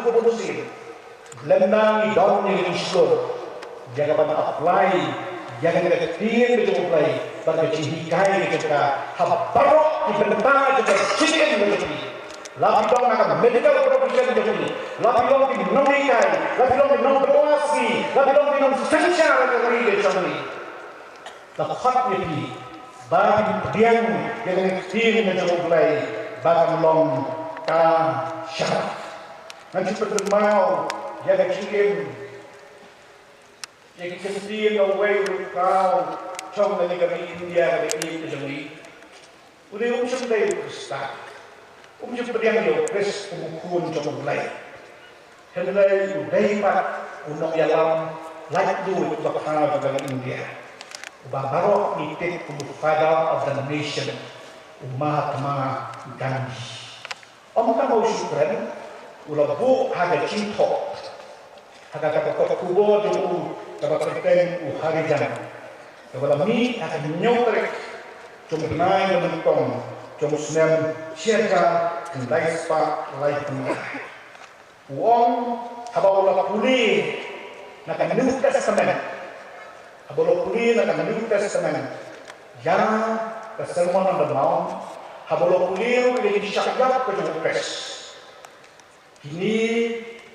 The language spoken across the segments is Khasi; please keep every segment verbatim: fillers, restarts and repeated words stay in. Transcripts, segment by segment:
Ko bun sien, lem na ngi don ïa ka jingshlur ïa ka ban apply ïa ka ktien ka jong U Blei bad ka jinghikai ka jong ka ha baroh ki bynta jong ka jingim ka jong phi. La phi long na ka medical profession jong phi, la phi long ki nonghikai, la phi long ki nongdawai, la phi long ki nongsynshar ka ri ka jong phi. Ka khot ïa phi ba phin pdiang ïa ka ktien ka jong U Blei ba kan long ka sharap. Ngan shu pynkynmaw ïa ka jingim, ïa ka ktien na uwei u riewkhlaw jong kane ka ri India, ka ri ka jong ngi. Une um shym dei u Khristan, um shym pdiang ïa u Khrist kum u khun jong U Blei. Hynrei u dei pat u nongïalam laitluid uba khraw jong ka ri India, uba baroh ngi tip kum u Father of the Nation, u Mahatma Gandhi. Ym tang ba u shu kren, u la buh ha ka jingthoh, ha kata ka kot khubor jong u kaba kyrteng u Harijan, kaba la mih ha ka hynñiew tarik jong u bnai ba nyngkong jong u snem shi hajar khyndai spah laiphew. U ong, haba u la pule na ka New Testament, haba u la pule na ka New Testament ïa ka Sermon on the Mount, haba u la pule ruh ïa ka jingshah ïap ka jong u Khrist, kine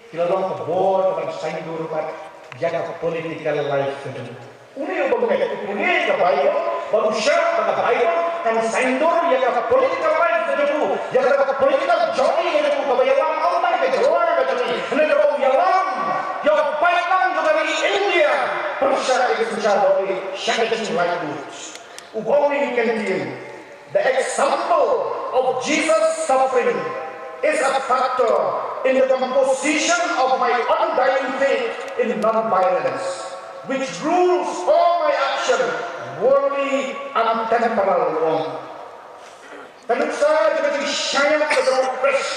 ki la long ka bor ka ban saiñdur pat ïa ka political life ka jong u. Une uba ngeit, u pule ka Baibl, bad u shah ba ka Baibl kan saiñdur ïa ka political life ka jong u, ïa ka political journey ka jong u, kaba ïalam ym tang ïa ka jylla ka jong ngi, hynrei kaba u ïalam ïa u paidlang jong ka ri India, pyrshah ïa ka synshar dor sha ka jinglaitluid. U ong ïa ngi ken ktien, the example of Jesus' suffering is a factor in the composition of my undying faith in non-violence, which rules all my action, worldly and temporal, u ong. Ka nuksa jong ka jingshah ïap ka jong u Khrist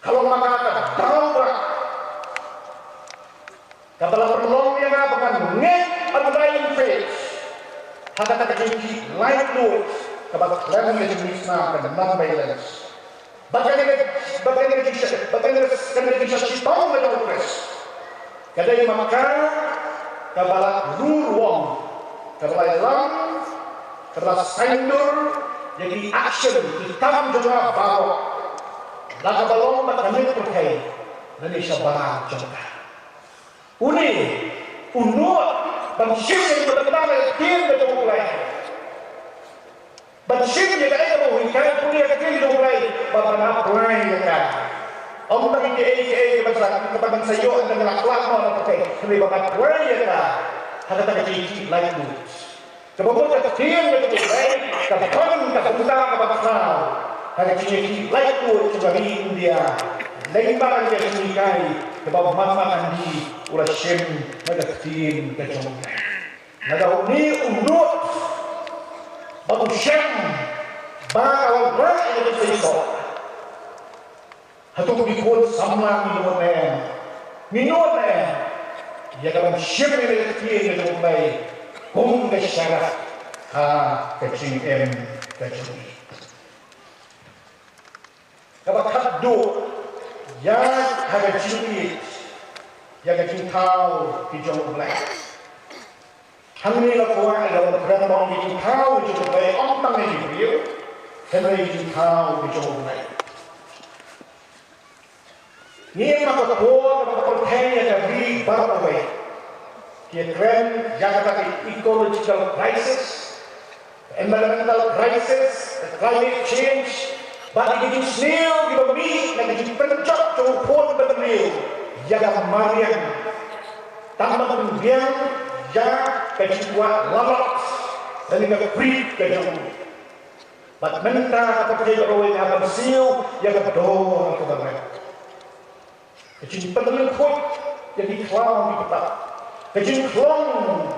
ka long ma nga ka daw ba kaba la pynlong ïa nga ba ngan ngeit undying faith ha kata ka jingkhih laitluid kaba khlem ka jingmihsnam, ka non-violence. Bad kane ka, bad kane ka jingshah, bad kane ka, kane ka jingshah shitom ka jong u Khrist ka dei ma ka kaba la rung ruh, kaba la ïalam, kaba la saiñdur ïa ki action, ki kam jong nga baroh, la kaba long bad kane ka pyrthei lane shabar jong ka. Une u nud ban shim ïa ka bynta ka ktien ka jong U Blei. Ban shim ïa kaei kaba u hikai pule ha ka ktien jong U Blei bad ban apply ïa ka. Ym tang ïa kaei kaei kaba sa, kaba ngan sa ïoh hynda nga la khlad noh na pyrthei, hynrei ban apply ïa ka ha kata ka jingkhih laitluid. Kaba mut ka ktien ka jong U Blei ka don ka bynta kaba khraw ha ka jingkhih laitluid jong ka ri India. Lyngba ka jinghikai kaba u Mahatma Gandhi u la shim na ka ktien ka jong U Blei. Lada une u nud ba u shem ba ka wanrah ïa ka jingïasoh hato ki khun samla ngi nud ne em? Ngi nud ne em ïa ka ban shim ïa ka ktien ka jong U Blei kum ka sharap ha ka jingim ka jong ngi? Kaba khatduh, ïa ha ka jingïeit ïa ka jingthaw ki jong U Blei. Hangne la kwah ïa ka ban kren ba ki jingthaw ki jong U Blei, ym tang ïa ki briew, hynrei ki jingthaw ki jong U Blei. Ngi ïa ma ka por kaba ka pyrthei ïa ka ri baroh kawei ki ïa kren ïa kata ka ecological crisis, environmental crisis, climate change, bad ki jingsniew kiba mih na ki jingpynjot jong u khun bynriew ïa ka mariang. Tang ban pynbiang ïa ka jingkwah lalot lane ka prit ka jong u. Bad mynta ka pyrthei baroh kawei ka hap ban siew ïa ka dor kaba rep. Ka jingpynlyngkhuh ïa ki khlaw ki btap, ka jingkhlong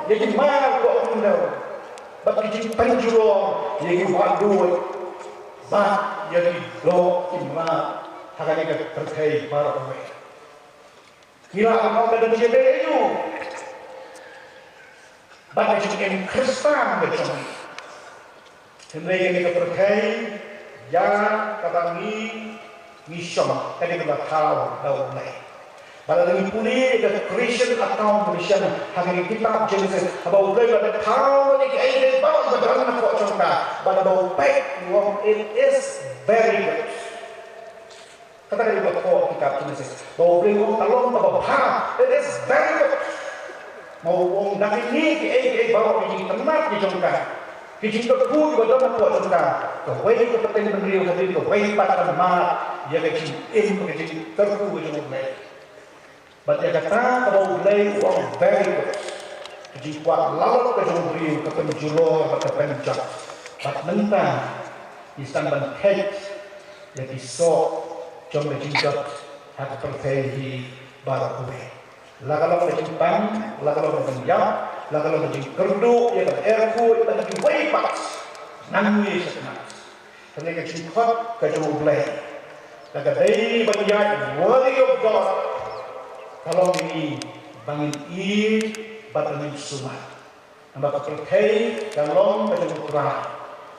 ïa ki mar ba ym dew, bad ka jingpynjulor ïa ki wahduid bad ïa ki doh ki mrad ha kane ka pyrthei baroh kawei. Ngi lah ban ong ka don jingïadei aïu bad ka jingim Khristan ka jong ngi? Hynrei kane ka pyrthei ïa kaba ngi Ngi shong ka dei kaba thaw da U Blei. Ba lada ngi pule ka creation account ba shisha ha ka kitab Genesis, haba U Blei u la thaw ïa kiei kiei baroh ba don hapoh jong ka, bad haba u peit u ong, "It is very good." Kata ka dei ba thoh kitab Genesis. Ba U Blei u ong ka long kaba bha, "It is very good." Ma u ong da kine kiei kiei baroh, ki jingtynnat ki jong ka, ki jingkyrkhu kiba don hapoh jong ka, kawei ka pateng bynriew hadien kawei pat kan mad ïa ka jingim, ka jingkyrkhu ka jong U Blei. Bad ïa kata kaba U Blei u ong very good, ka jingkwah lalot ka jong u briew ka pynjulor bad ka pynjot. Bad mynta ngi sdang ban kheit ïa ki soh jong ka jingjot ha ka pyrthei hi baroh kawei. La ka long ka jingpang, la ka long ka jingïap, la ka long ka jingkyrduh ïa ka erkhuid bad kiwei pat. Nang ngi sha khmat. Kane ka jingkhot ka jong U Blei, la ka dei ban ïaid worthy of God, ka long ïa ngi ba ngin ïeit bad ba ngin sumar. Namar ka pyrthei ka long ka jong U Trai,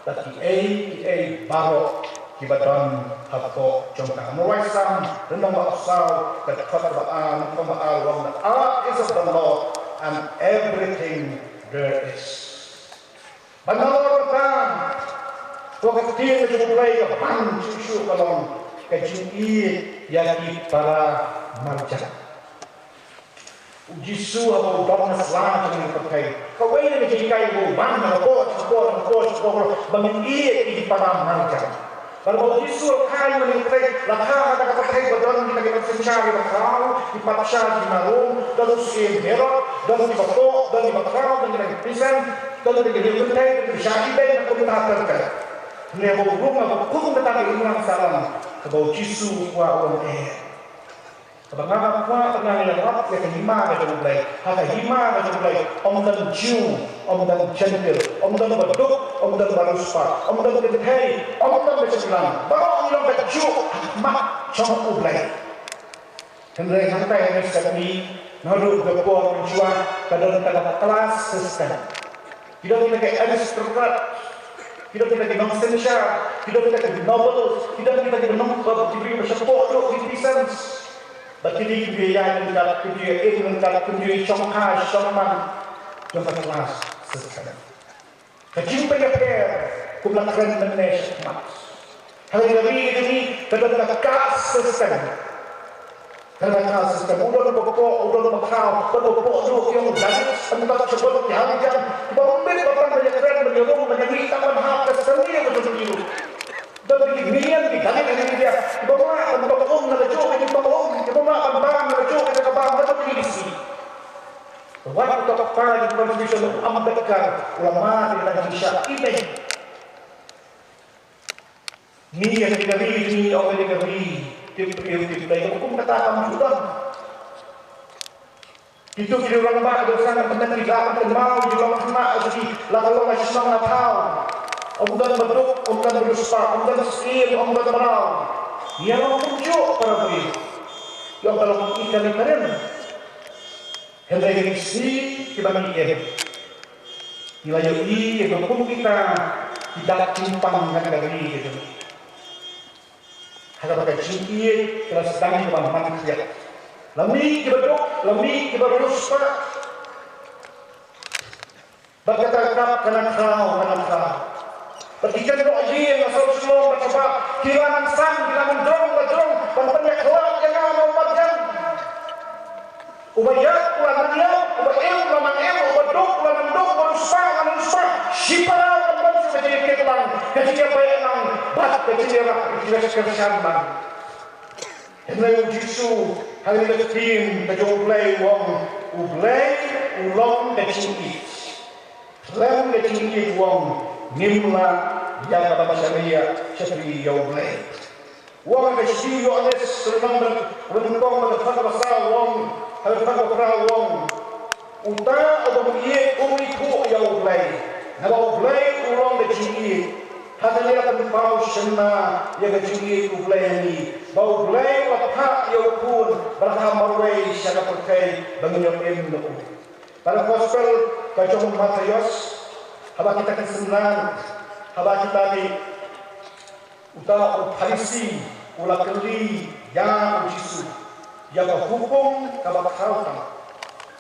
bad kiei kiei baroh kiba don hapoh jong ka. Mawai Salm lynnong ba arphew saw, ka dkhot ba ar, nyngkong ba ar, ong, "The earth is of the Lord and everything there is." Ban nalor kata, ko ka ktien ka jong U Blei ka ban shuh shuh ka long ka jingïeit ïa ki para marjan. U Jisu haba u don ha sla jong ka pyrthei, kawei na ka jinghikai ba u wan na ka por sha ka por sha ka por sha ka por, ba ngin ïeit ïa ki para marjan. Bad haba u Jisu u kha ha kane ka pyrthei, la kha ha kata ka pyrthei ba don kita ki nongsynshar kiba khraw, ki patsha kiba rum, don u Syiem Herod, don kiba pop, don kiba khraw, don kita ki peasant, don kita ki riew kynthei, don ki shah ibeiñ, don kumta ter ter. Hynrei haba u rung ha ka kum kata ka imlang sahlang, kaba u Jisu u kwah, u ong, eh, kaba nga nga kwah ba ngan ïarap ïa ka hima ka jong U Blei. Ha ka hima ka jong U Blei, ym don Jiw, ym don Jentil, ym don baduk, ym don bariewspah, ym don kynthei, ym don bashynrang. Baroh ngi long kajuh ha khmat jong U Blei. Hynrei hangtai ha New Sydney, naduh ka por mynshuwa, ka don kata ka class system. Ki don kita ki aristocrat, ki don kita ki nongsynshar, ki don kita ki nobles, ki don kita ki nong, ki briew ba shapoh, ki peasants. Bad kine ki briew ïaid ryngkat, ki briew im ryngkat, ki briew shongkha shongman jong ka class system. Ka jingpynïapher kum la kren mynne shakhmat. Ha ka ri jong ngi ka don ka caste system. Ka don ka caste system. U don uba kpoh, u don uba khraw, bad uba kpoh ruh ki ong Dalit, untag shaphang ki hangjan, kiba ym bit ba pang ban ïakren, ban ïarung, ban ïamih tang ban hap ka syriem ka jong ki ruh. Don ki minion, ki Dalit ha India, kiba mlak ban tong um na kajuh ka jingtong um, kiba mlak ban bam na kajuh ka jaka bam, haduh ki D C. Wat uta u kpa jong ka constitution u Ambedkar u la mad ïa ka jingshah ibeiñ. Ngi ïa ka ri jong ngi, ong ïa ka ri, tip briew tip Blei, ka kum kata kam ju don. Kito ki rangbah ki don sah ban kynmaw, ki ju long khynnah ïa ki, la ka long ka shnong ka thaw. Ym don baduk, ym don bariewspah, ym don syiem, ym don mraw. Ngi ïa long kumjuh para briew. Ïa ka long ïa ka ri ka rim. Hynrei ngi sngew kiba ngi im. Ngi la ïohi ïa ka kum kita ki dak jingpang ha ka ri ka jong ngi. Ha kaba ka jingïeit ka la sdang ban man khriat. La mih kiba duk, la mih kiba riewspah. Bad kata ka dap ka na khraw, ka na khraw. Bad ki kynnoh ïing, la sngewsynei bad kaba ki la nang san, ki la nang jrong, la jrong, ban pynïakhlad ïa nga na u marjan. Uba ïap u la nang ïap, uba im u la nang im, uba duk u la nang duk, uba riewspah u la nang riewspah. Shipara u la nang sha ka jingïakit lang, ka jingïabeh lang, bad ka jingïarap, ka jingïakyrshan lang. Hynrei u Jisu, ha kane ka ktien ka jong U Blei u ong, U Blei u long ka jingïeit. Khlem ka jingïeit u ong, ngim lah ïa ka ban shaniah shaphrang ïa U Blei. U ong ha ka shithi u Ïoannis, lynnong ba nyngkong, dkhot ba saw u ong, ha ka dkhot ba phra u ong, uta uba ym ïeit um ithuh ïa U Blei, naba U Blei u long ka jingïeit. Ha kane la pynpaw shynna ïa ka jingïeit U Blei ha ngi, ba U Blei u la phah ïa U Khun ba la kha marwei sha ka pyrthei ba ngin ïoh im na u. Ba la gospel ka jong u Mathaios, haba kita ki synran, haba kita ki, uta u Pharisi, U la kylli ïa u Jisu ïa ka hukum kaba khraw tam.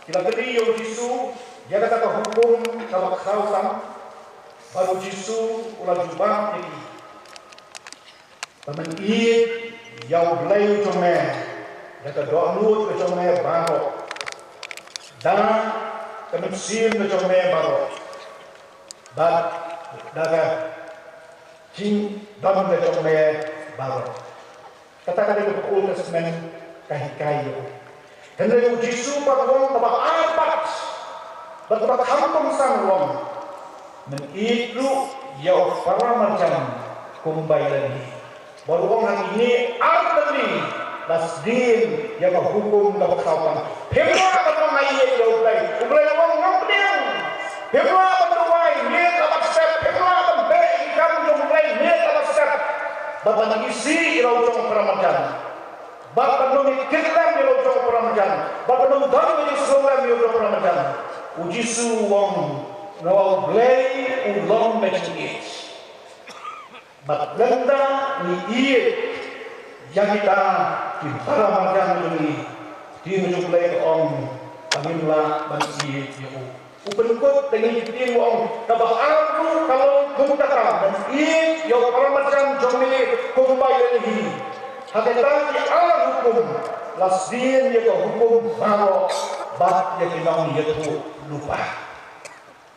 Ki la kylli ïa u Jisu ïa kata ka hukum kaba khraw tam. Bad u Jisu u la jubab ïa ki, ba men ïeit ïa U Blei u jong me da ka dohnud ka jong me baroh, da ka mynsiem ka jong me baroh, bad da ka jingdon ka jong me baroh. Kata ka dei kaba ka Old Testament ka hikai ïa u. Hynrei u Jisu pat u ong kaba ar pat bad kaba kham kongsan, u ong, men ïeit ruh ïa u para marjan kumba ïa lade hi. Bad u ong ha kine ar tylli la sdien ïa ka hukum kaba khraw tam. Phim lah ban ong nga ïeit ïa U Blei. U Blei u ong ngam pdiang. Phim lah ban duwai miet la bad step. Phim lah ban beh ïa ki kam jong U Blei miet la bad step. Bad ban isih ïa la u jong u para marjan. Bad ban ym ïa kit lem ïa la u jong u para marjan. Bad ban ym don ïa ki sngewlem ïa la u jong u para marjan. U Jisu u ong, namar U Blei u long ba jingïeit. Bad lada ngi ïeit ïa kita ki para marjan jong ngi, ktien jong U Blei ka ong ba ngim lah ban ïeit ïa u. U pynkut da kine ki ktien u ong, kaba ar ruh ka long kumta, men ïeit ïa u para marjan jong me kumba ïa lade hi. Ha kita ki ar hukum la sdien ïa ka hukum baroh bad ïa ki nongïathuhlypa.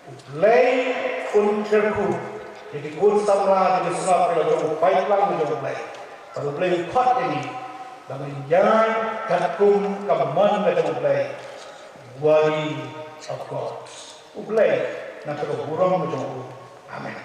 U Blei un kyrkhu ïa ki khun samla, ïa ki sngap ïa la jong u paidlang jong U Blei. Bad U Blei u khot ïa ngi ba ngin ïaid katkum ka mon ka jong U Blei. Worthy of God. U Blei un kyrkhu, burom ka jong u. Amen.